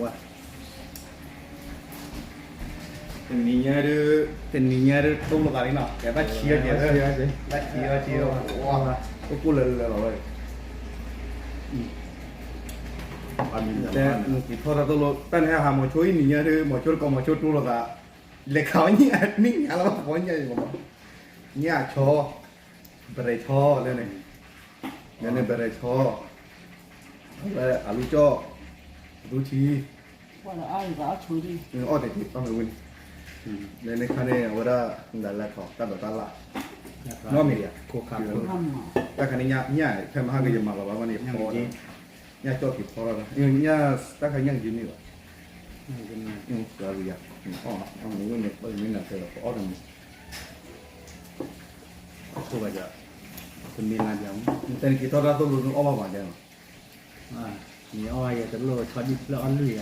ဝါ တနံၤညါဒုး တနံၤညါဒုး တိၢ်လိာ်သးလံနီၤ, ကဲဘၣ်ဆံးအီၤကဲ, ဘၣ်ဆံးအီၤကဲ, အိၣ်ကိၣ်လၢလၢလီၤဝဲ, တဲ က့ၤထီၣ်တၢ်သိၣ်လိ တၢ်န့ၣ်ဟးမီၤဆိအံၤ နံၤညါဒုး မီၤဆိတကိး မီၤဆိတိၢ်လိာ်သး, လဲၤခးအီၤညၣ်နံၣ်ညါလီၤ ပှၤညၣ်အံၤ, ညၣ်ဆီ ဘရဲၣ်ဆီလၢန့ၣ်, လၢန့ၣ်ဘရဲၣ်ဆီ, အဝဲအလူကၠီၣ်, အသူထံ, အီၣ်တ့ၢ်တ့ၢ်အီၣ်မ့ၢ်ဝံၤန့ၣ်, လၢန့ၣ်ခါန့ၣ် အဝဲဒၣ် ဒၣ်လဲာ်ထီၣ်တၢ်ဒိးတၢ်လၣ်, နီၢ်မ့ၢ်ယၤ, တၢ်ခါန့ၣ်ညၣ် ဖဲမဟါကယမၤလီၤဘၣ်ဘၣ်န့ၣ် ဖီ, ညၣ်ကၠီၣ်က့ၤဖီထီၣ်ဒီး, ညၣ် တၢ်ခါညၣ်ကယုၢ်န့ၣ်ဘၣ်, ယၤ, အီၣ်မ့ၢ်ဝံၤန့ၣ် ပမ့ၢ်နၤတဲလီၤ ပအီၣ်တမ့ၢ် အခိၣ်ဘၣ်ဒီး, တမ့ၢ်လၢဒ်, နတဲနက့ၤထီၣ်တၢ်သိၣ်လိနအီၣ်ဘၣ်ပှၤဒဲးနီၤ, မ့ၢ်အီၣ်ယဲတလိၣ်ဝဲထီၣ်ဒံၣ်ဖျၢၣ်အီၣ်လွံၢ်ယၤ,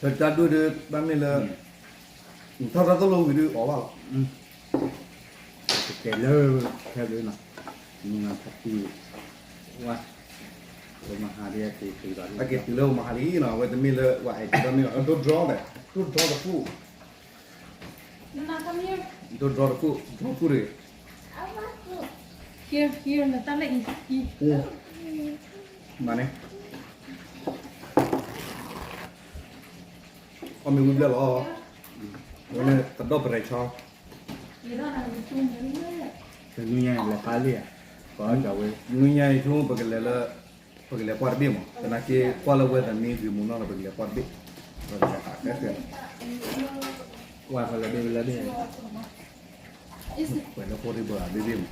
ပတၢ်ဒိၣ်ဒုး ဘၣ်မ့ၢ်လၢ နထီၣ်တၢ်သိၣ်လိဝံၤဒုးအီၣ်ဘၣ်လီၤ, ကတဲလၢ ဖဲဘၣ်နီၤ, မ့ၢ်ဖးတံၢ်, ဝါ, မဟါဒ်အက့ၤတုၤလီၤ, အက့ၤတုၤလၢမဟါလံနီၤ, အဝဲတမ့ၢ်လၢ ဝဲအဲၣ်က့ၤဒီးမ့ၢ်လီၤ, ဒိၣ်ဒြီဘၣ်, ဒိၣ်ဒြီတဖု ဒိၣ်ဒြီတခိၣ်, ဒြီတခိၣ်တဂ့ၤ, မၤန့ၣ်, အီၣ်မ့ၢ်ဝံၤဘျဲၣ်လီၤ, ဝဲန့ၣ်ကဒီၣ်ပရဲၣ်ဆီ, တနွံညါလဲၤခးလံဧါ, နွံညါအံၤဆိ ပကလဲၤလၢ ပကလဲၤကွၢ်တဘ့ၣ်မး, သနာ်က့ကွၢ်လၢ weather မ့ၢ်ဂ့ၤမူနီၢ်ဒီး ပကလဲၤကွၢ်တဘ့ၣ်, ပကလဲၤခးခဲခဲ, ကွၢ်ဖဲလဲၣ်ဘ့ၣ်လဲၣ်ဘ့ၣ်, ပှဲၤလၢဖိဒံးဘၢဘ့ၣ်ဘ့ၣ်မး,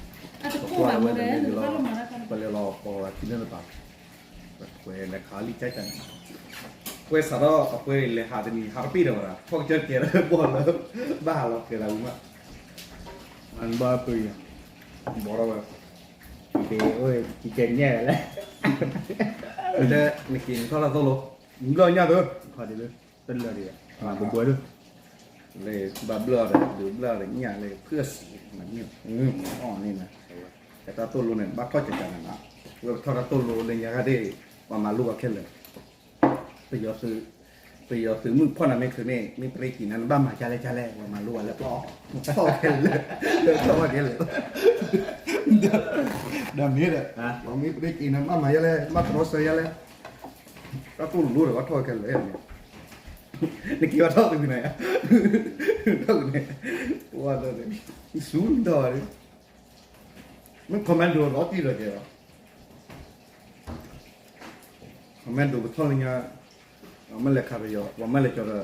ပကွၢ်လၢ weather မ့ၢ်ဂ့ၤလီၤ, ပလဲၤလီၤပိာ်လီၤခံန့ၣ်တပၤ, ပလဲၤခးလံကၢ်ကၢ်န့ၣ်, ကွဲးစးထီၣ်အပှဲၤလဲၤဟးတနံၤ ဟးတပ့ၢ်ဒီးဝဲဒၣ် ထီၣ်ကစၢၢ်ကဲလၢဘီၣ်လၢ ဘၣ်ဟးလီၤကဲလၢဝံၤမး, ဘၣ်ပၢၢ်ယၤ, ဘီထီၣ်ဝဲ ကဲအိၣ်ကဲညါလဲၣ်, နက့ၤနထီၣ်တၢ်သိၣ်လိ, ဘျၢၣ်ညၣ်သၢ, တလၢာ်ဒံး, ဘှဲလၢ, လၢဘၣ်ဘျၢၣ်ဒီး ဒုးဘျၢၣ်ဒီးညၣ်လၢဖုၣ်စံး, အီၣ်န့ၣ်, ကဲတၢ်သိၣ်လိန့ၣ် ဘၣ်ထီၣ်ကကန့ၣ်လီၤ, ဝဲပထီၣ်တၢ်သိၣ်လိလၢညါဂၤဒၣ်, ပှၤမၤလိပှၤခဲလၢာ် ပယီၤသုးမုၣ်ဖီၣ်နၤမ့ၢ်ချုးန့ၣ် မ့ၢ်ပြ့က့ၤနၤ နဘၣ်မၤကလဲၣ်ကလဲၣ် ပှၤမၤလိပှၤလၢပျီ, ထီၣ်ခဲလၢာ်, ထီၣ်ဝဲခဲလၢာ်, ဒီးမ့ၢ်ဒီး, ပှၤမ့ၢ်ပြ့က့ၤနၤ ဘၣ်မၤယလဲၣ် ဘၣ်တြီဆၢယလဲၣ်, တၢ်သိၣ်လိဒီးဘၣ်ထီၣ်ဝဲခဲလၢာ်, နက့ၤဘၣ်ထီၣ်သုးန့ၣ်, ထီၣ်န့ၣ်, ဝဲ, ဆူထီၣ်ဝဲ, မ့ၢ် commando လီၤတံၢ်ဒီးကဲလီၤ commando ပထီၣ်လၢညါ, မ့ၢ်လဲၤခးပယီၤ ပှၤမ့ၢ်လဲၤကၠီဒီး,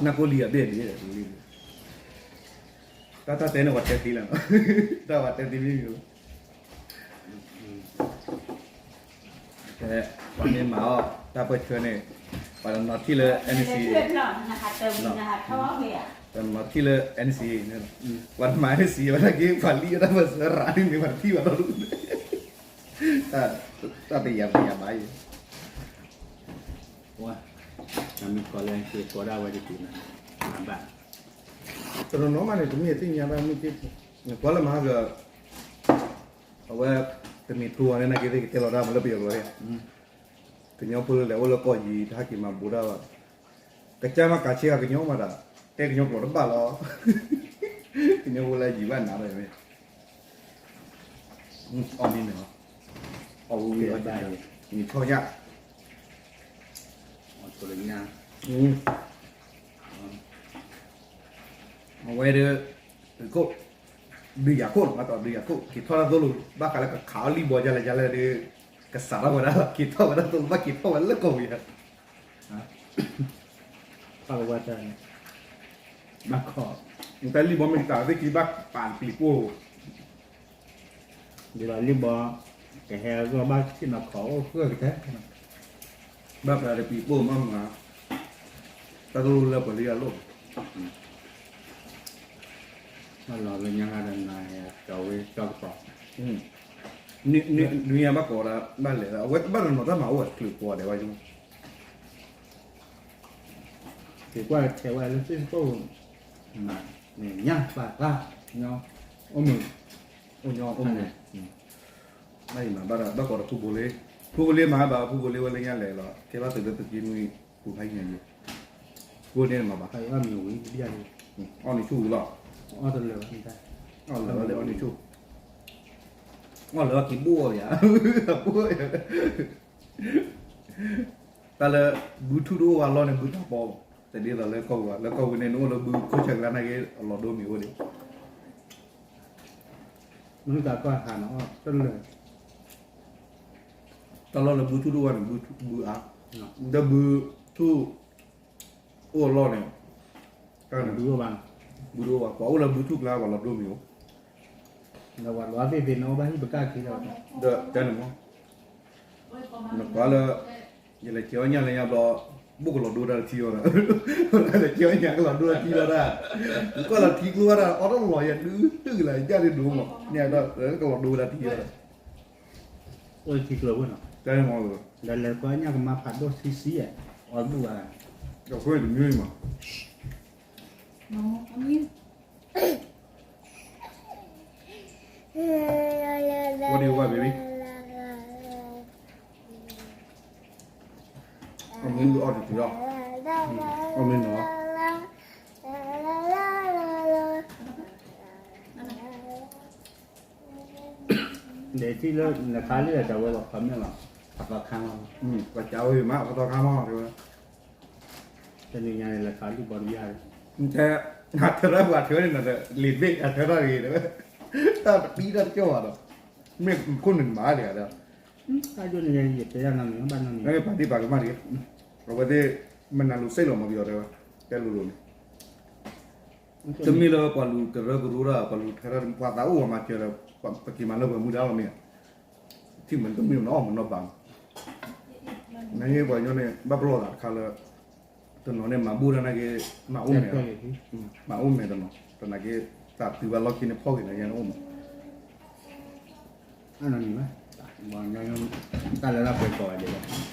နၢ်ကိၣ်လံအဘ့ၣ်န့ၣ်, တၢ်တၢ်တဲန့ၣ် ပှၤတဲသ့လီၤ, တၢ်ပှၤတဲသ့မ့ၢ်မ့ၢ်လီၤ, ပှၤမ့ၢ်မၤအီၣ် တၢ်ပၢၢ်ဆၢန့ၣ်, ပှၤတနီၤထံၣ်လၢ NCA, ပှၤတနီၤထံၣ်လၢ NCA န့ၣ်လီၤ, ပှၤတမၤ NCA ဝဲဒၣ်က့ၤ ပှၤလံအတၢ်ပၢၢ်ဆၢရၤန့ၣ် ပှၤတထံၣ်ဘၣ်ဒီး တၢ်တယၤဘၣ်ယၤဘၣ်ယံၤ, မ့ၢ်ကီးလၢ က့ၤကိးဒၣ်ဝဲတက့ၤနၤ, ဘၣ်, တနီၤနီၤမးန့ၣ် တမ့ၢ်သ့ၣ်ညါဘၣ်မ့ၢ်က့, ကွၢ်လၢမၤဟါက အဝဲ တမ့ၢ်ထူအီၤန့ၣ် နာ်က့သ့ၣ်ကတဲလီၤတၢ်မးလၢပယီၤကျိာ်န့ၣ်, ကညီဖိလၢလဲၤအိၣ်လၢကီၢ်ယံၤ တဟဲက့ၤမၤဘူးတၢ်ဘၣ်, ကစၢ်မ့ၢ်ကးဆ့ကၤကညီမးဒၣ်, တဲကညီကျိာ်တဘၣ်လီၤ, ကညီဖိလၢယံၤဘၣ်နၤဘၣ်မ့ၢ်, အီၣ်မ့ၢ်န့ၣ်, အီၣ်ဝံၤဝံၤအီၣ်ဘၣ်, နံၤထီၣ်ညၣ်, အဝဲဒီး သုးခိၣ် ဒုးယၤခိၣ် ဘၣ်တီၢ်ဒုးယၤခိၣ် က့ၤထီၣ်တၢ်သိၣ်လိ ဘၣ်ဃးလၢကခးအီၣ်လံၣ်ဘီယါလဲၣ်ယါလဲၣ်ဒီး ကစးထီၣ်ဝဲဒၣ်လီၤ က့ၤထီၣ်ဝဲဒၣ်သိၣ်လိ ဘၣ်က့ၤထီၣ်ဝဲလၢကီၢ်ပူၤယါ, ဘၣ်ကဝဲတၢ်န့ၣ် ဘၣ်ခီ, နတဲလံၣ်ဘီမ့ၢ်ကစးသ့ၣ်ခံဘၣ်ပာ်တပျံၤပိၢ် ဒ်သိးလံၣ်ဘီ ကဟဲအဂီၢ်ဘၣ်ဆ့ၣ်နီၤခီအိၣ်ဃၢၣ်ကတၢၢ်, ဘၣ်ပှၤတပျံၤပိၢ်မးမး, တၢ်သိၣ်လိလၢပှၤလံၣ်အလိၣ်, ဘၣ်လီၤလၢညါဂၤဒီးနၤ ကၠီဝဲကၠီကပီၤ, နွံညါဘၣ်ကိးဒၣ်ဘၣ်လဲၤ အဝဲဘၣ်တနီၤတၢ်မၤအိၣ်ဝဲတချုးကိးဒဲးဝဲ, က့ၤကွၢ်ထဲဝဲလၢ Facebook မး, ညၣ်ပာ်တၢ်, ညီ, အိၣ်မုာ်, အိၣ်ညီအိၣ်မုာ်, ဘၣ်ယမၤဘၣ်ဒီး ဘၣ်ကိးဒီးဖုဘိလ့, ဖုဘိလ့မၤဘၣ် ဖုဘိလ့ဝဲလၢညါလဲၤလီၤ ကဲဘၣ်သုးလၢသုးက့နွံ ပူၤဖးယံၤန့ၣ်, ကိၢ်န့ၣ်မၤဘၣ်, အီၣ်နံၤဆူၣ်ဝံၤလီၤ, အီၣ်တလၢာ်ဘၣ်, အီၣ်လၢာ်အီၣ်နံၤဆူၣ်, အီၣ်လၢာ်အီၣ်က့ၤဘိၣ်အီၤယၤ, ဘိၣ်အီၤ, တၢ်လၢ ဘုထူၣ်တအိၣ်ဝဲအလီၢ်န့ၣ် ဘုတၢ်ပီ, တဒ်သိးလၢကီၢ်ပူၤဘၣ်, လၢကီၢ်ပူၤန့ၣ် နအိၣ်လၢဘုခိၣ်ဆၢကလါနာ်က့ အလီၢ်ဒိၣ်မ့ၢ်အိၣ်ဒံး မ့ၢ်တၢ်ကီၢ်ဟးနီၤ တလၢာ်, တၢ်လီၢ်လၢဘုထူၣ်တအိၣ်ဝဲန့ၣ် ဘုအါ, ဒီးဘုထူၣ်အိၣ်အလီၢ်န့ၣ်, ဘုတအိၣ်ဘၣ်, ဘုတအိၣ်ဘၣ် ပှၤအိၣ်လၢဘုထူၣ်ကျါ ပှၤလီၤဒိၣ်မ့ၢ်အိၣ်, ဒီးပှၤလီၤသ့ၣ်သ့ၣ်န့ၣ် အိၣ်ဘၣ်ဟံၣ်ပကၢ်ခံလီၤ, ဒီးတဲန့ၣ်မ့ၢ် နကွၢ်လၢ ယလဲၤကဲအီၣ်ညၣ်လၢညါဘျီ, ဘိၣ်ကလီၤဒိတၢ်လၢထံအီၤဒီး, လဲၤကဲအီၣ်ညၣ်ကလီၤဒိလၢထံလီၤဒၣ်, နကွၢ်လီၤထံကျိဝဲဒၣ် အီၣ်တၢ်လီၤယၤဒုးတုၤလၢယၢ်ဒုးဒိၣ်မး, န့ၣ်ဒီးကလီၤဒိဝဲဒၣ်ထံလီၤဒၣ်, အိၣ်လၢထံကျိဝဲနီၤ, တဲမ့ၢ်, ဒီးလဲၤကွၢ်ညၣ်ကမါဖးဒိၣ်ဆံဆံ, အီၣ်ဘူၣ်ဘၣ်, ဒီးခွဲတမံၤမး What do you want, baby? အမ့ၢ်အီၣ်တတုၤလီၤ, အမ့ၢ်နီၤ, ဒီးထံၣ်လၢနခါလံဒီးဝဲလီၤ comment လီၤ, အသီခါမး, ပှၤကးဝဲမး အသီခါမး တဲဝဲ တနံၤညါန့ၣ် လဲၤခးဒုၣ်ဘီတဘျီ, တဲ, အထၢထီၣ်ပှၤထၢန့ၣ်ဒီး လံာ်ဘ့ၣ်အထၢထီၣ်တဂ့ၤတဲဝဲ, တၢ်တပံတၢ်တကၠီၣ်ဘၣ်ဒီး, မ့ၢ်ခိၣ်နူာ်နမၤတဂၤဒီး, တၢ်ဒိၣ်န့ၣ်ယတဲယၤနီတမံၤဘၣ်နီတမံၤ, ပာ်ဒ့ၣ်ပာ်ကမၣ်တဂ့ၤ, အဝဲသ့ၣ် မနၤလူၤစ့ၣ်လီၤမၤပယီၤတဲဝဲ, တဲလိၤလိၤန့ၣ် တမ့ၢ်လၢပှၤလူၤကရၢကရိတၢ် ပှၤလူၤထၢတၢ် ပှၤသးအိၣ်ပှၤမၤစၢၤဒီး ပက့ၤမၤလၢပှဲၤမူဒါလီၤမ့ၢ်ဧါ, ထံၣ်မ့ၢ်တမ့ၢ်နီၢ်မ့ၢ်နီၢ်ဘၣ်, နဟ့ၣ်ပှၤကညီန့ၣ် ဘၣ်ပလီၢ်သးတခါလၢ တနီၤန့ၣ် မၤဘူၣ်တၢ်နာ်က့ မၤအိၣ်မဲာ်, မၤအိၣ်မဲာ်တနီၤ တနာ်က့ သးတုၤဘၣ်လီၢ်ခံန့ၣ် ဖီၣ်က့ၤနာ်က့န့ၣ်အိၣ်မး, တၢ်လၢတၢ်ပှဲၤကိးဂၤဒဲးလီၤ,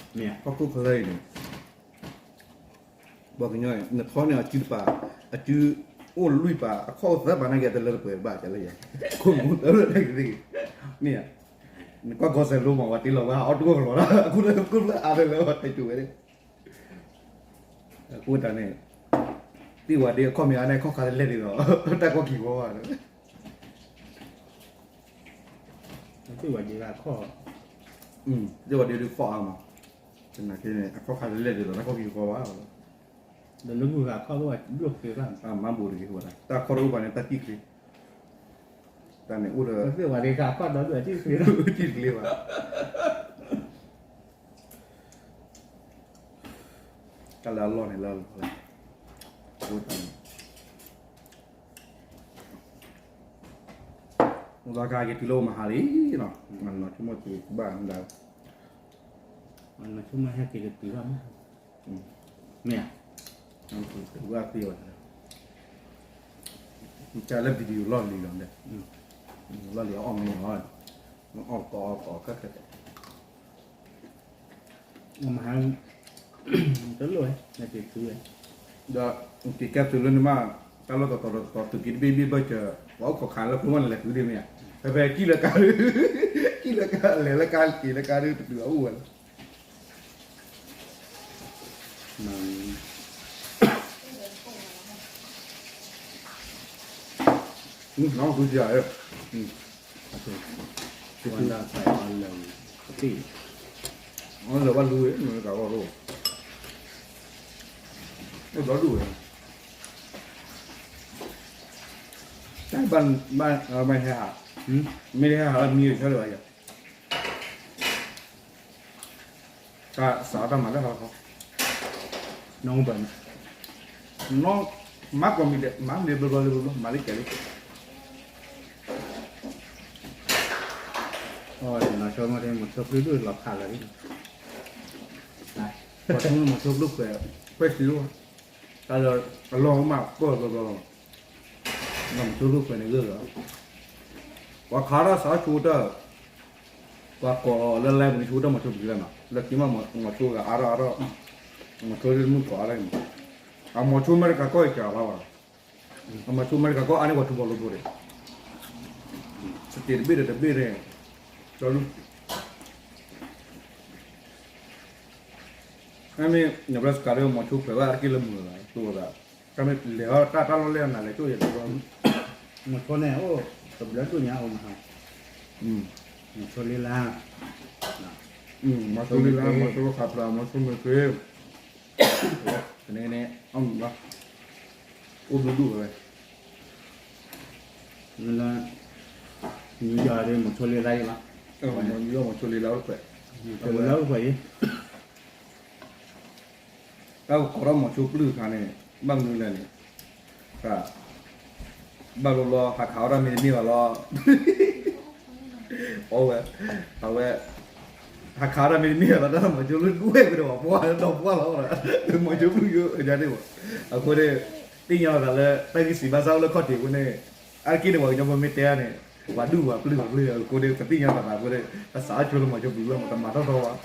မ့ၢ်ဧါ, ဟီၣ်ခိၣ်ချၢအံၤန့ၣ် ပှၤကညီန့ၣ် နထီန့ၢ်အစုတပၤ, အစုအိၣ်လွံၢ်ပၤ, အခီၣ်သၢပၤနာ်က့ တလၢတပှဲၤဘၣ်ကလဲၣ်ယဲ, ခိၣ်မူတၢ်လၢတၢ်ကသ့ၣ်ဂ့ၤ, မ့ၢ်ဧါ, နကွၢ်ကီၢ်စဲၣ်လိမး ပှၤတ့လီၤဝဲ အီၣ်တဂီၢ်ကလီၤလၢ အခိၣ်လၢခိၣ်ဖျၢၣ်အါတလၢပှၤတဲစိၤဝဲန့ၣ်, အဃိတၢ်န့ၣ် သ့ၣ်ဝဲဒၣ်အခီၣ်မ့ၢ်အါန့ၣ် အခီၣ်ခါတလဲၢ်ဒံးဒီး တၢ်ကီၢ်ခံဂီၤဘၣ်ဒီး သ့ၣ်ဝဲဒၣ်အခီၣ်, သ့ၣ်ဝဲဒၣ်ဒုးခီၣ်အါမး, သနာ်က့န့ၣ် အခီၣ်ခါတလဲၢ်ဒံးဒီး တၢ်ကီၢ်ခံဂီၤဘၣ်, ဒီးလၢမုၢ်ဂၤခီၣ်ဘၣ်ဘျိၣ်ဃ့ဘၣ်, မၤဘိးတဂ့ၤဝဲဒၣ် တၢ်ခီၣ်တအိၣ်ဘၣ်န့ၣ် တၢ်စံၣ်ချ့, တၢ်န့ၣ်အိၣ်ဒီး သ့ၣ်ဝဲဒၣ်အခီၣ်ဒီးဒုးစံၣ်ချ့, စံၣ်ချ့ဘၣ် တၢ်လၢအလီၢ်န့ၣ်လၢအလီၢ်လၢ အိၣ်တၢ်န့ၣ် အိၣ်ဒီးကက့ၤတုၤလၢအိၣ်မဟါလံနီၤ, မနီၤဆိကမိၣ်တုၤဘၣ်မဒၣ်, မနီၤဆိကမိၣ်ဟဲက့ၤကတုၤဘၣ်မး, မ့ၢ်ဧါ, တုၤဘၣ်သ့ဝဲ, တၢ်လၢ video လီၢ်လံၤလီၤ, လီၢ်လံၤအီၣ်မ့ၢ်လီၤ, အီၣ်ကီအီၣ်ကီခဲခဲ မဟါ တလိၣ်ဝဲ နက့ၤသုဝဲ, ဒီးက့ၤကဲသုလၢနမ့ၢ် တၢ်လီၢ်တတီၤတတီၤ သုးက့တဘ့ၣ်ဘ့ၣ်ဘၢၣ်စၢၤ ပှၤအိၣ်ခိးခးလၢဖိမ့ၢ်နလဲၤသုဒ်မ့ၢ်ဧါ, ဖဲဖဲကံၣ်လၢကါဒုး ကံၣ်လၢကါ လဲၤလၢကါ က့ၤလၢကါဒုး တတုၤအအိၣ်ဝဲလီၤ. နီၢ်သူစရာ, ဝါဒၣ်သးလၢာ်, အလၢာ်ဘၣ်လူၤဝဲ မ့ၢ်တၢ်ဂီၢ်ရိ, အိၣ်ဒီဒူၣ်ဝဲ, တၢ်ဘၣ်, ဘၣ်ဟဲဟး, မ့ၢ်တဟဲဟးလၢမံၤဆၢလၢၤဘၣ်ယၤ တၢ်စးအီၣ်တၢ်မၤလၢဟီၣ်ခီ, နီၢ်ဘၣ်န့ၣ်, နီၢ်, မၤကိးမံၤဒဲး မၤမ့ၢ်ဘျီဘျီလၢဘျီဘျီ မၤလၢကဲလၢကဲ, အီၣ်ဝဲနီၢ်ဆိကမိၣ်ထဲ မီၤဆိဖျိဒိၣ်လီၤဖးလၢာ်လံ, ပှၤဆိကမိၣ်မီၤဆိဖျိခွဲး, ခွဲးစံးလီၤ, တၢ်လၢအလီၢ်မးကီၢ်ဘျီဘျီလီၤ, မီၤဆိဖျိခွဲးန့ၣ်ဂ့ၢ်လီၤ ပှၤခးတၢ်စးဆိတၢ်, ပှၤကိးလၢ live ပူၤန့ၣ် ဆိတၢ်မီၤဆိပျံၤလီၤနီၤ, လၢခံမး မီၤဆိဂၤအါထီၣ်အါထီၣ်, မီၤဆိလၢမုၢ်ကိးအါထီၣ်အံၤမး, အမီၤဆိအမဲရကၤကီၢ်အံၤစှၤလီၤဘၣ်, အမီၤဆိအမဲရကၤကီၢ်အါန့ၢ်ပှၤထူဘီလိဘိဒဲး, စတ့းတဘ့ၣ်ဒီးတဘ့ၣ်န့ၣ်, ဒီး မ့ၢ် Nebraska ဒီး မိၤဆိခွဲးဘၣ်အါတက့ၢ်လၢမုာ်လီၤ တိၢ်သး, တၢ်မ့ၢ်လဲၤအီၣ်တၢ်တၢ်လီၢ်လဲၣ်နၤလဲၤကၠိၣ်ယဲၢ်တဘျီ, မိၤဆိန့ၣ်အိၣ် တဘျီကၠိၣ်ညါအိၣ်မး, မိၤဆိလ့လါ, မိၤဆိလ့လါ မိၤဆိခးပျၢ် မိၤဆိမ့ၢ်သ့, န့ၣ်န့ၣ် အီၣ်မ့ၤဘၣ်, အိၣ်ဒူဒူဝဲ, နယူၤယီၣ်ဒီး မိၤဆိလ့လါအံၤလီၤ, ယူၤယီၣ်မိၤဆိလ့လါအိၣ်ခွဲး, မိၤဆိလ့လါအိၣ်ခွဲးအံၤ တၢ်ကကိးထီၣ်မိၤဆိပျုၢ်အခါန့ၣ် ဘၣ်မနုၤလဲၣ်န့ၣ်, ဘၣ်ဘျီဘျီ ဟးခးအီၣ်တၢ်မ့တမ့ၢ်ဘၣ်လီၤ, အဝဲ, အဝဲ, ဟးခးအီၣ်တၢ်မ့တမ့ၢ်ဘၣ်လီၤ တၢ်မိၤဆိပျုၢ်ဒွဲၣ်ကဒီးပှၢ်ဒီးပှၢ်လီၤ, မိၤဆိပျုၢ်ယိယါန့ၣ်ဘၣ်, အဃိန့ၣ် သ့ၣ်ညါလီၤသးလၢ တၢ်ဂ့ၢ်စံးဘၣ်ဆၣ်အိၣ်လၢခီၣ်ထံးအဃိန့ၣ်, အါတက့ၢ်န့ၣ် ပှၤကညီဖိမ့ၢ်တဲန့ၣ်, ပှၤဒူၣ်ပှၤပျုၢ်ပှၤပျုၢ်အဃိန့ၣ် ပသ့ၣ်ညါလီၤသးအဃိန့ၣ် ပစးထီၣ်ဆိလၢမိၤဆိပျုၢ်လီၤ ပတမၤထီၣ်ထီဘၣ်,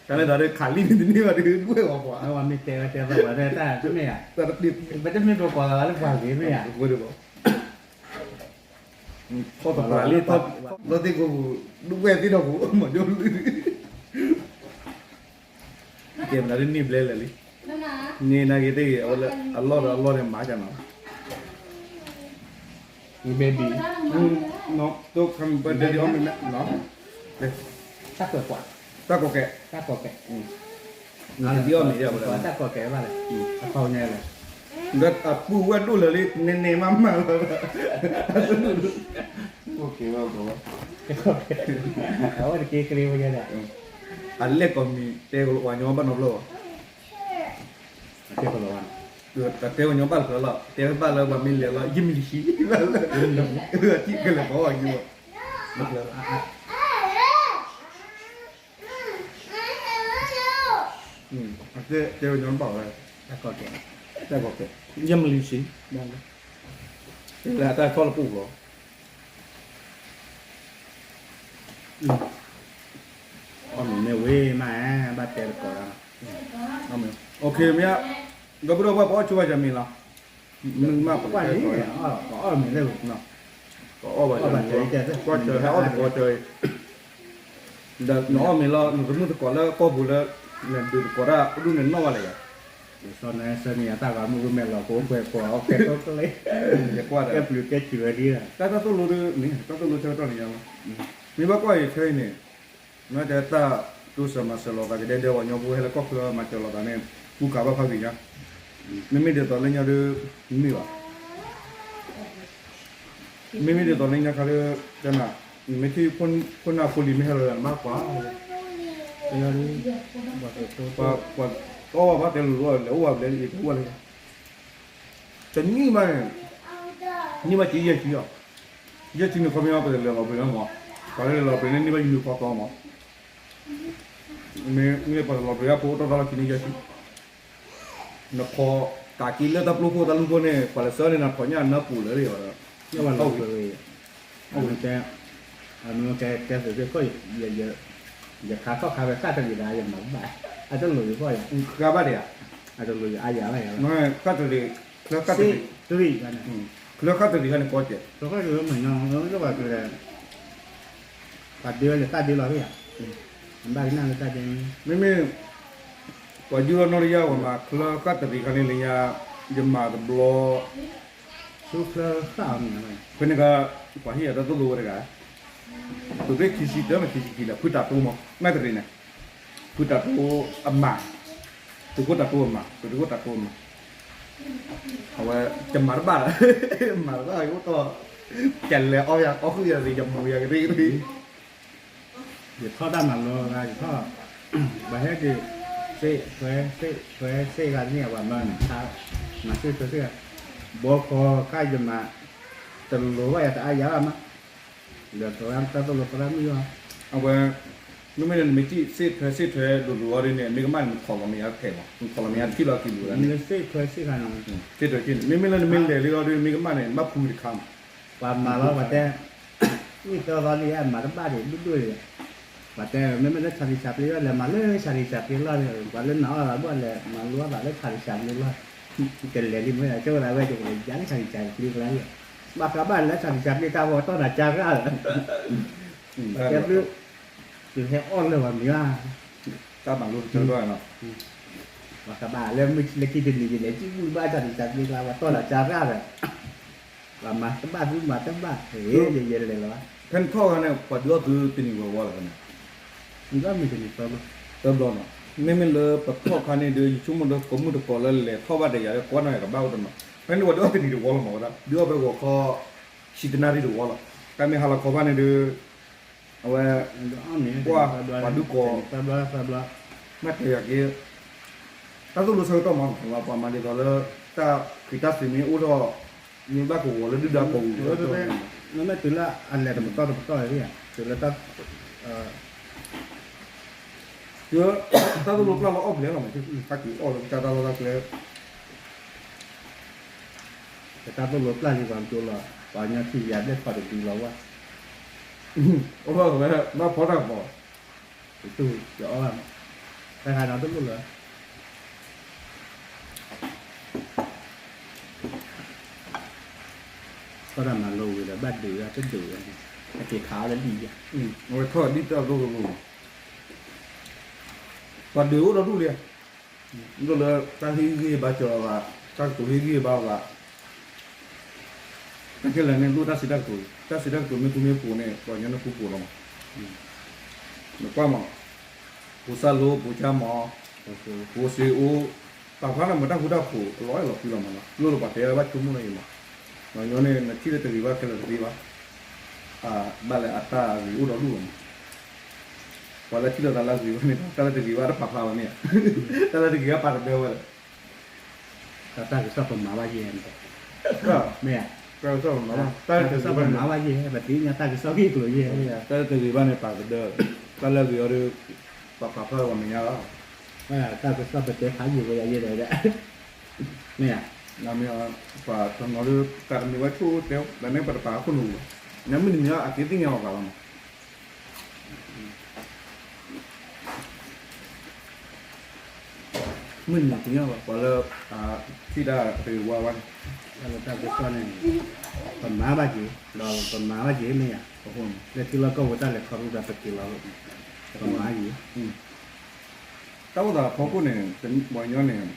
တၢ်လၢတၢ်ဒ်ခးလံာ်န့ၣ် တန့ၢ်ဘၣ်ဒီးဒွဲၣ်ဝဲပှၤ, မ့ၢ်တဲဝဲတဲသးဝဲတၢ်တမ့ၢ်ဧါ, ပတမ့ၢ်ပကိးသးလၢပှၤဂ့ၤမ့ၢ်ဧါ, အဃိန့ၣ် ထီၣ်တပှၤလံ လီၤသ့ၣ်ကိးပူၤ ဒွဲၣ်သ့ၣ်ထီၣ်ပူၤ မိၤဆိပျုၢ် ကဲမနုၤဒ်န့ၣ်ဘျဲလဲၣ်လံ, န့ၣ်နာ်က့ၤသ့ၣ်ဂ့ၤ အဝဲလၢအလီၢ်ဒီးအလီၢ်န့ၣ်မၤကနၤ, ဘဲဘံ, တိၢ်ခါမ့ၢ်ဘၣ်ဒဲဒ်အီၣ်မ့ၢ်, တၢ်ကွဲးကွး, တၢ်ကီကဲ, တၢ်ကီကဲ, ဒ်အီၣ်မ့ၢ်ဒ်အဝဲ, တၢ်ကီကဲဘၣ်လဲၣ်, အခီညါလဲၣ်, ဒီးအပုၢ်ဝဲၢ်ဒိၣ်လၢာ်လံ နန့ၣ်မးမးလီၤ, အဝဲတက့ၢ်ကရ့ဝဲညါဒီး, အလဲၣ်ကိးမံၤ တဲကလီၤဝါညီဘၣ်နီတဘျီဘၣ်, တဲကလီၤဝါ, တဲဝဲညီဘၣ်တဖျၢၣ်လီၤ တဲဝဲဘၣ်လၢပှၤမ့ၢ်လဲၤလီၤ ယမံၤတဆံ, အထံၣ်ကလဲၤဘီအီၤယိၤ, တဲဝဲညီဘၣ်ဝဲ, တၢ်ကီကဲ, တၢ်ကီကဲ, ယမံၤတဆံ, တဲလၢအတၢ်ဆီၣ်လၢပူၤလီၤ အီၣ်မ့ၤမ့ၢ်ဝံၤမး ဘၣ်တဲတကိးဒၣ်, မ့ၢ်, ဒီပုၢ်ဒီဝဲၢ် ပအီၣ်ဆိဘၣ်ယၤမ့ၤလီၤ, မုၢ်မးပကွၢ်န့ၣ်, ပအီၣ်မ့ၤလၢ, ပအီၣ်ဘၣ်ယၤမ့ၤ, ကွၢ်စၢၤဟဲအီၣ်တကိးစၢၤ, ဒီးနအီၣ်မ့ၤလီၤ နတမုၣ်တကိးလၢကီၢ်ပူၤလၢ, နဒုးတကိးတၢ် ပဒိၣ်န့ၣ်နီၣ်ဘၣ်လၢၤယၤ စီၤနဆၢန့ၣ် အတၢ်ဂီၤမုၢ်ကမဲာ်လီၤ ကအိၣ်ကွဲးကွၢ်အီၣ်ကဲထီၣ်ကလဲ, ကဲပျုၤကဲစူၤဝဲဒ်, တၢ်တၢ်သိၣ်လိဒ်န့ၣ် တၢ်သိၣ်လိဆၢကတီၢ်န့ၣ်ညါလီၤ, မ့ၢ်ဘၣ်ကွၢ်အံၤခဲအံၤန့ၣ်, မ့ၢ်တဲတၢ်တိစၢၤမၤစၢၤလိာ်သးကဒဲဒဲပှၤကညီဖိဟဲလၢကီၢ်ချၢမၤစၢၤလိာ်သးန့ၣ် ကူကၤဘၣ်ဖးဂ့ၤညါ, မ့မ့ၢ်ဒ်သိးလၢညါဒ်, မ့ၢ်ဘၣ် မ့မ့ၢ်ဒ်သိးလၢညါခါလၢ, တနၤ, မ့ၢ်ထံၣ်ခိၣ်နၢ်ဖိလံၤမ့ၢ်ဟဲလီၤဒီး နဘၣ်ကွၢ်, ပှၤ, ပှၤ, အီၣ်ဘၣ်တဲလိၤလိၤ လဲၤအိၣ်ဘၣ်ဘျဲၣ်လံ တအိၣ်ဘၣ်လၢ, တနံၣ်ဘၣ်န့ၣ်, နံၣ်ဘၣ်က့ယဲၢ်ဆံလီၤ, ယဲၢ်ဆံန့ၣ်ခီပညီ ပတလဲၤလီၤပျံၤလၢမး, ပှၤလၢလဲၤလီၤပျံၤန့ၣ် နံၣ်ဘၣ်ယနုၤခီသီမး, မ့ၢ်ပှၤတလီၤပျံၤအဖိအိၣ်တီၢ်တၢ်လီၢ်ခံန့ၣ်ယဲၢ်ဆံ နခိး, တၢ်က့ၤလၢတၢ်ပျိခိၣ်တၢ်လူၢ်ခိၣ်န့ၣ် ပှၤလဲၤဆှၢန့ၣ်နခိးညၣ်နၢပူၤလၢၤဘၣ်ဒီး, ယဝဲလီၤပျံၤ, အဝဲတဲ, အမ့ၢ်တဲ, တဲသုးသ့ၣ်ခိၣ်, ယခါထီၣ်ခါဝဲဃၣ်တရံးဒီးယမၤဘၣ်, အတလိၣ်ယဖီၣ်ယၤ, ဃါဘၣ်ဒံးဧါ, အတလိၣ်ယအါယၤဘၣ်ယၤ, ဃၣ်တရံး, ချၢဃၣ်တရံး, ချၢဃၣ်တရံးခါန့ၣ်ကီကဲး, ချၢဃၣ်တရံးမ့ၢ်ညီ, လၢပှၤကလဲၤ ပှၤဒ့ဝဲလၢတၢ်ဒ့လီၤသ့ၣ်ဧါ, ဘၣ်ကနၣ်လၢတၢ်ဒ့, မ့မ့ၢ်, ပှၤယုၢ်လီၤနီၢ်တယၢ်ပှၤမၤချၢဃၣ်တရံးခါန့ၣ်လၢညါ, ယမၤတဘျီ, ဖဲန့ၣ်ခါ, ပှၤဟ့ၣ်ယၤတၢ်သိၣ်လိဝဲတဂၤ, သုးရ့ၣ်ခံဆံတၢမ့ၢ်ခံဆံခံဒီး ဖုတၢ်တိမး မ့ၢ်တရံးန့ၣ်, ဖုတၢ်တိအမါ, သုးခိၣ်တၢ်တိအမါ သုးခိၣ်တၢ်တိအမါ အဝဲ, ယမၤတဘၣ်ဒီး, မၤတဘၣ်ယအိၣ်တီၢ်, ကလဲၤအီၣ်ယၤအီၣ်ဃုာ်ယၤ ယမူၤယၤကရ့ၣ်ကရ့ၣ်, ယထီၣ်တၢ်မၤလိဂၤ ယထီၣ်, ပှၤဟဲက့ၤ, စ့ၣ်ထွဲစ့ၣ်ထွဲစ့ၣ်ဂၤန့ၣ် ပှၤမၤန့ၣ်, မၤစ့ၣ်ထွဲစ့ၣ်ဂၤ, ဘီဃီခါယမၤ, တလိၤဘၣ်ယၤတအါယၤဘၣ်မး, ဒီးတၢ်သိၣ်လိသရၣ်မုၣ်ယီၤ, အဝဲ, မ့မ့ၢ်လၢနမ့ၢ်စ့ၣ်ထွဲစ့ၣ်ထွဲဒိၣ်ဒိၣ်အီၤဒ်န့ၣ် မ့ၢ်ကမၣ်န့ၣ် နခိးလီၤမ့ၢ်ယါထဲမး နခိးလီၤမ့ၢ်ယါထံၣ်လီၤက့ၤလူၤလၢန့ၣ်, စ့ၣ်ထွဲစ့ၣ်ထွဲန့ၣ်, မ့မ့ၢ်လၢနမ့ၢ်လဲၤလံအီၤဒ် မ့ၢ်ကမၣ်န့ၣ် နဘၣ်ဖှူတခါမး, ပှၤမၤလီၤပှၤတဲ နံၣ်သၢသီလံ မၤတဘၣ်ဒံးဒိၣ်ဒိၣ်အံၤ, ပှၤတဲ မ့မ့ၢ်လၢဆၣ်လံၤဆၣ်ပျ့လီၤ လဲၤမၤလၢဆၣ်လံၤဆၣ်ပျ့လီၤန့ၣ် ပှၤလၢနၤအီၣ်သးဘၣ်လဲၤမၤလိအီၣ်သးလၢဆၣ်လံၤဆၣ်ပျ့လီၤ, ကလဲၤလံမ့ၢ် ကဝဲဒၣ်ဝဲ ယကလဲၤယါလၢဆၣ်လံၤဆၣ်ပျ့လီၤ, ဘၣ်ဃးဘၣ်လၢဆၣ်လံၤဆၣ်ပျ့တၢ်ဂီၤတီၢ်နၤကါရၣ်လီၤ, ကဲသု, သုဟဲအီၣ်လၢပှၤမံၤဘၣ်, တၢ်မၤလိတၢ်ဒီးနီၤ ပှၤကဘၣ်လၢမုၢ်လၢခံတနံၤယလဲၤစုမုၢ်ဘၣ်တၢ်ဒုးတၢ်သ့ကျါ ပှၤတီၢ်လီၤကၢ်ရၣ်ဒီး ပှၤမၤတဘၣ်သုမၤတဘၣ် ယဲယဲလဲၤလီၤဘၣ်. ဖဲနထီၣ်အခါန့ၣ် ပှၤဒုးအီၣ်သုတနံၤဝဲဝီလီၤန့ၣ် မ့ၢ်တနံၤသၢဘျီ သၢဘျီနီၤ. မ့မ့ၢ်လၢပထီၣ်အခါန့ၣ်ဒီး ယဆိကမိၣ်ဒီးကိးမုၢ်တကိးလၢလဲၤထီၣ်ဘၣ်တယၤလၢကွၢ်နီၢ်ယၤကဘၣ်အိၣ်တနီၤ ဖဲန့ၣ်ပှၤဒုးအီၣ်တနံၤတဝီလီၤမး ဝဲဒၣ် ဒုးအီၣ်ဖဲဂီၤခီ ဆံတနၣ်ရံၣ်တဝီလီၤ. တၢ်မ့ၢ်ဟါလီၤခီဘၣ်န့ၣ်ဒီး အဝဲ ကွၢ် ပှၤဒုးကိး မ့ၢ်တဲယၤက့ၤ တၢ်သိၣ်လိဆၢကတီၢ်မး ပှၤမၤဒ်သိးလၢ တၢ်ဃံးတၢ်စ့ၤမ့ၢ်အိၣ်ထီၣ် မ့ၢ်ဘၣ်ကဝီၤလၢဒုၣ်ဒါကိးပူၤ မ့မ့ၢ်တုၤလၢအလဲၤတပတီၢ်တပတီၢ် တုၤလၢတၢ် တၢ်သိၣ်လိပျၢ်လီၤအီၣ်ပျဲလီၤမး တၢ်က့ၤအီၣ်လၢကစၢ်တၢ်လီၢ်တၢ်ကျဲ တၢ်သိၣ်လိပျၢ်လံပှၤကၠိလီၤ ပှၤကညီထံၣ်ယၤဘျဲၣ်ဖီတဒုလီၤဝဲ အိၣ်လီၤဝဲ ဘၣ်ဖီတၢ်ပီၤ တတူၢ်ယအီၣ်ဘၣ်မး တၢ်ခါဒီးတလိၣ်လၢ ကီၢ်တၢ်မၤလိဝံၤဒီးဘၣ်ဒုးဝဲတဒုးဝဲန့ၣ် အက့ၤခးအီၣ်လၢလံယၤ အဝဲထီၣ်ဒ်တၢ်သိၣ်လိ ပှၤဒုးအိၣ်ဒီဒူၣ်လံ ဒ်သိးလၢ တၢ်ဟ့ၣ်ဂံၢ်ဘါစၢၤလီၤဂာ် တၢ်ကတိၤဟ့ၣ်ဂံၢ်ဘါလီၤဂာ် တၢ်ခဲလၢာ်န့ၣ် လိၣ်တၢ်စံးတၢ်ကတိၤ တၢ်စံးတၢ်ကတိၤမ့ၢ်ဃူမ့ၢ်ဖိးန့ၣ် ပှၤကညီန့ၣ်ဃူဖိးလီၤမး နကွၢ်မး ဖိစၢ်လိ ဖိကၠၢ်မီၤ ဖိစ့အိၣ် ပာ်ဖျါန့ၣ်မ့ၢ်တၢ်ဃူတၢ်ဖိး အလီၤအဲၣ်လီၤကွံလီၤမးနီၤ လိၣ်လၢပှၤတဲဝဲဘၣ်ဆိကမိၣ်လၢအံၤမး ပှၤကညီန့ၣ် နထံၣ်လၢတဂ့ၤဘၣ်ခဲလၢာ်တသ့ဘၣ် ဘၣ်လၢအတၢ်ဂ့ၤအိၣ်ဒီဒူၣ်လီၤမး ပှၤလၢထံၣ်လိာ်သးလၢအဂ့ၤဘၣ်န့ၣ် တၢ်လၢတဂ့ၤဘၣ်တပာ်ဖျါဘၣ်မ့ၢ်ဧါ တၢ်လၢတဂ့ၤဘၣ်ပာ်တဒၢဝဲဒီး တၢ်ကစီၣ်ပမၤဘၣ်ယဲၢ်န့ၣ် မ့ၢ်ဧါ တၢ်ကစီၣ်ပမၤဘၣ် တၢ်ကစီၣ်ပမၤဘၣ်ယဲၢ် ပသ့ၣ်ညါတၢ်ကစီၣ်ဂ့ၢ်ကျိၤယဲၢ် တၢ်လၢတဂ့ၤဘၣ်န့ၣ်ပာ်တဒၢ တၢ်လၢအဂ့ၤအီၤဒီး ပာ်ဖျါထီၣ်ပှၤမဲာ်ညါလီၤ တၢ်ကစီၣ်ပတဲဖးယံာ်ဝဲယဲၢ်ဒီး မ့ၢ်ဧါ မ့ၢ် ပှၤတနီၤလၢ ကးတမံၤဝဲဆိတဲ တၢ်န့ၣ်ပတပာ်အခိၣ်နူာ်လီၤ နမ့ၢ်တမံၤအက့သ့ၣ်ညါအီၤဘၣ်လီၤမး မုၢ်နံၤသ့ၣ်ညါဘၣ် ပှၤလၢ ထံၣ်တၢ်တဂ့ၤဝါဝါန့ၣ် တၢ်လၢတၢ်ကစီၣ်န့ၣ် ပမၤဘၣ်က့ၤ ဒီးပမၤဘၣ်က့ၤမ့ၢ်ဧါ လၢထံလီၢ်ကီၢ်ပူၤတၢ်လဲၤခီဖျိဒီးပက့ၤလီၤ ပမၤက့ၤ တၢ်အိၣ်သးဖီခိၣ်န့ၣ် ပှၤကညီန့ၣ် တနံၣ်နံၣ်န့ၣ် မ့ၢ် ပှၤတနီၤအိၣ်ဒီးတၢ်တီလၢတၢ်ကူၣ်ထီၣ်ဖးလီၤ ဖဲ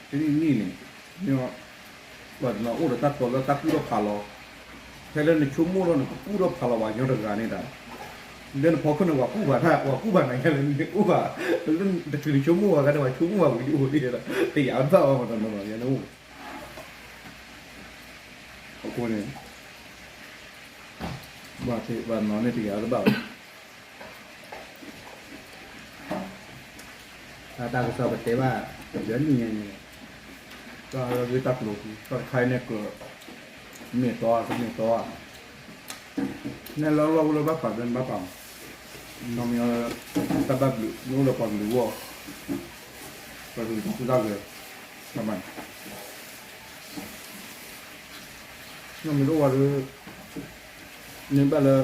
လၢနဆိကမိၣ်လီၤနကကူၣ်ထီၣ်ဖးလီၤပှၤကညီတဂၤန့ၣ်ဒီး လၢနဖီခိၣ်န့ၣ် ပှၤကူၣ်ဘၣ်တၢ် ပှၤကူၣ်ဘၣ်နၤညါလၢနကူၣ်ဘၣ် လၢတချုးနဆိကမိၣ်ဝဲဂၤဒီး ပှၤဆိကမိၣ်ဘၣ်ဝံၤဒ်အိၣ်ဒ်ဒီး တယာ်ဘၣ်အီၤမးတနီၤနီၤယဲန့ၣ်အိၣ် အဃိန့ၣ် ဘၣ်သ့ၣ်ဘၣ်နီၤန့ၣ်တယာ်တဘၣ်ဘၣ် တၢ်ကစီၣ်ပတဲဘၣ် တဘျီနံၣ်ညါန့ၣ် တၢ်ဂ့ၢ်တၢ်ကျိၤ တၢ်တခါအံၤန့ၣ်က မ့ၢ်တီ တမ့ၢ်တီ နဲၣ်လၢလီၢ်အိၣ်လၢဘၣ်ပာ်ဘျီန့ၣ်ဘၣ်ပာ်မး နီၢ်မ့ၢ် တၢ်ဘၣ်ဘျုး မ့ၢ်အိၣ်လၢပှၤကလုာ်အဂီၢ် ပှၤကလုာ်တၢ်ကူၣ်တၢ်ဂဲၤ တၢ်မၤန့ၣ် နီၢ်မ့ၢ်တအိၣ်ဝဲဒီး မ့ၢ်ဘၣ်လၢ တ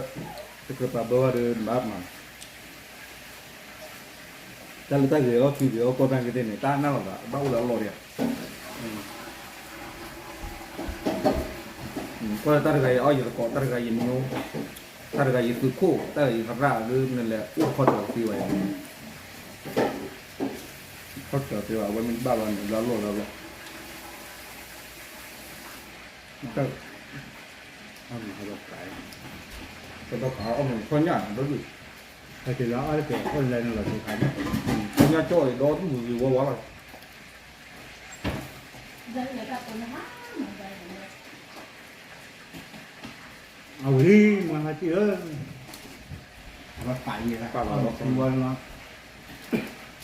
ကြၢးပာ်ဘၢဝဲဒီး နဘၣ်မၤ တၢ်လၢတၢ်ဂ့ၤအီၣ်ထံဂ့ၤအီၣ်ကီၢ်တၢ်ကသ့ၣ်န့ၣ် တၢ်နၢ်လီၤသး ဘၣ်အိၣ်လၢအလီၢ်ဒံးဧါ ကွၢ်လၢတၢ်တဂၤအံၤအီၣ်ယသကိး တၢ်တဂၤအံၤယမၠိ တၢ်တဂၤအံၤယသုးခိၣ် တၢ်တဂၤအံၤယသးခိၣ် တၢ်တဂၤအံၤယခီၣ်ထၢၣ်သ့ဝဲ ခီၣ်ထၢၣ်သ့ဝဲ အဝဲမ့ၢ်ဘၣ်လီၤန့ၣ် လၢအလီၢ်လၢအလီၢ် တၢ်ဘၣ်ကးအီၣ်မ့ၤခီညၣ်ဒီဒူၣ် ဟဲက့ၤလီၤအီၣ်တက့ၢ် အိၣ်လဲၤနုာ်လီၤက့ၤခါန့ၣ် ခီညၣ်ကၠီၣ်အံၤဒီဒူၣ်ဂ့ၤဂ့ၤဝါဝါလီၤ အဝံၤ မၤဟါတံၢ်ဧၢ, အဝဲပာ်ယဲၢ်လၢ ပာ်လီၤ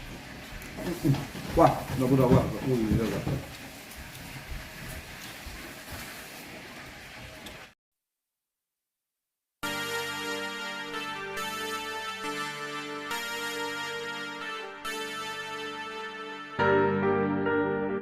လီၤ ပာ်လီၤ ကွၢ် ဒီပုၢ်ဒီဝဲၢ် အိၣ်ယံၤလၢ